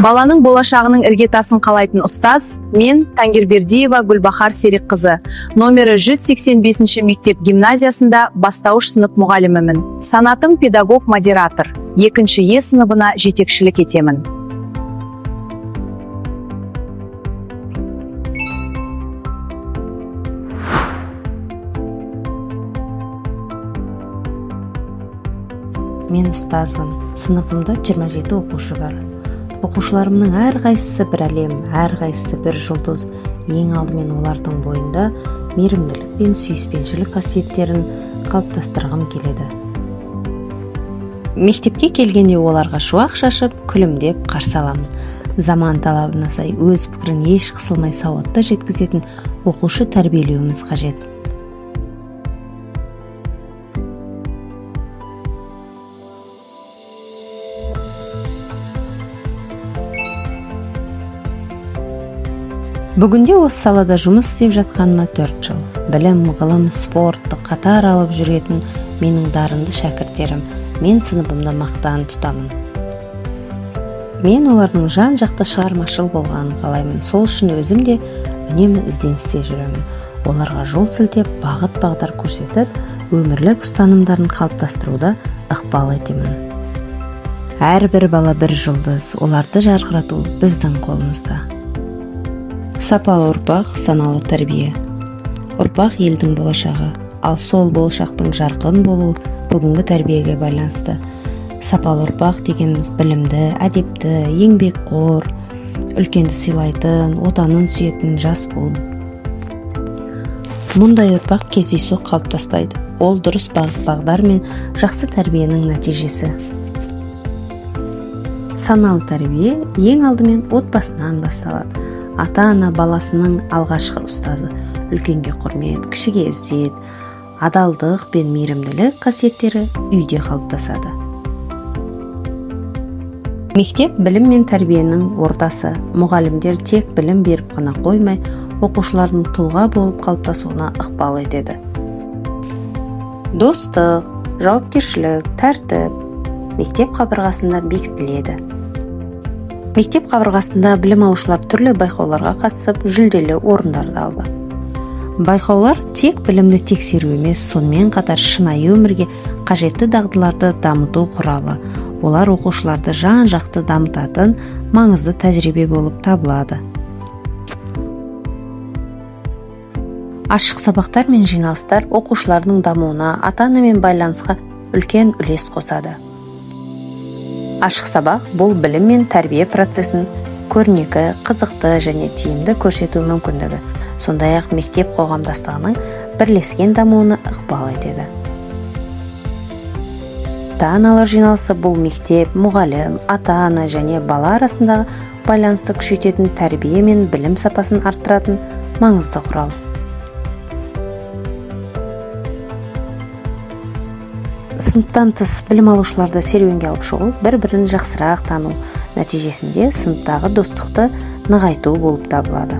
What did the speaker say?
Баланың болашағының іргетасын қалайтын ұстаз мен Тангербердиева Гүлбахар Серікқызы, номері 185 мектеп гимназиясында бастауыш сынып мұғалімімін. Санатым педагог-модератор. Екінші Е сыныбына жетекшілік етемін. Мен ұстазбын. Сыныпымда 27 оқушы бар. Оқушыларымның әрқайсысы бір әлем, әрқайсысы бір жұлдыз. Ең алдымен олардың бойында мейірімділік пен сүйіспеншілік қасиеттерін қалыптастырғым келеді. Мектепке келгенде оларға шуақ шашып, күлімдеп қарсы аламын. Заман талабына сай өз пікірін еш қысылмай сауатты жеткізетін оқушы тәрбиелеуіміз қажет. Бүгінде осы салада жұмыс істеп жатқаныма 4 жыл. Білім, ғылым, спортты қатар алып жүретін менің дарынды шәкірттерім. Мен сыныбымда мақтан тұтамын. Мен олардың жан-жақты шығармашыл болғанын қалаймын. Сол үшін өзім де үнемі ізденісте жүремін. Оларға жол сілтеп, бағыт-бағдар көрсетіп, өмірлік ұстанымдарын қалыптастыруда ықпал етемін. Әрбір бала бір жұлдыз, оларды жарқырату біздің қолымызда. Сапалы ұрпақ, саналы тәрбие. Ұрпақ елдің болашағы, ал сол болашақтың жарқын болуы бүгінгі тәрбиеге байланысты. Сапалы ұрпақ дегеніміз білімді, әдепті, еңбекқор, үлкенді сыйлайтын, отанын сүйетін жас буын. Мұндай ұрпақ кездейсоқ қалыптаспайды. Ол дұрыс бағыт-бағдар мен жақсы тәрбиенің нәтижесі. Саналы тәрбие ең алдымен отбасынан басталады. Ата-ана баласының алғашқы ұстазы. Үлкенге құрмет, кішіге ізет, адалдық пен мейірімділік қасиеттері үйде қалыптасады. Мектеп білім мен тәрбиенің ортасы. Мұғалімдер тек білім беріп қана қоймай, оқушылардың тұлға болып қалыптасуына ықпал етеді. Достық, жауапкершілік, тәртіп мектеп қабырғасында бекітіледі. Мектеп қабырғасында білім алушылар түрлі байқауларға қатысып, жүлделі орындарды алды. Байқаулар тек білімді тексеру емес, сонымен қатар шынайы өмірге қажетті дағдыларды дамыту құралы. Олар оқушыларды жан-жақты дамытатын маңызды тәжірибе болып табылады. Ашық сабақтар мен жиналыстар оқушылардың дамуына, ата-анамен байланысқа үлкен үлес қосады. Ашық сабақ бұл білім мен тәрбие процесін көрнекі, қызықты және тиімді көрсету мүмкіндігі. Сондай-ақ мектеп қоғамдастығының бірлескен дамуына ықпал етеді. Ата-аналар жиналысы бұл мектеп, мұғалім, ата-ана және бала арасындағы байланысты күшейтетін, тәрбие мен білім сапасын арттыратын маңызды құрал. Сыныптан тыс білім алушыларды серуенге алып шығу, бір-бірін жақсырақ тану, нәтижесінде сыныптағы достықты нығайту болып табылады.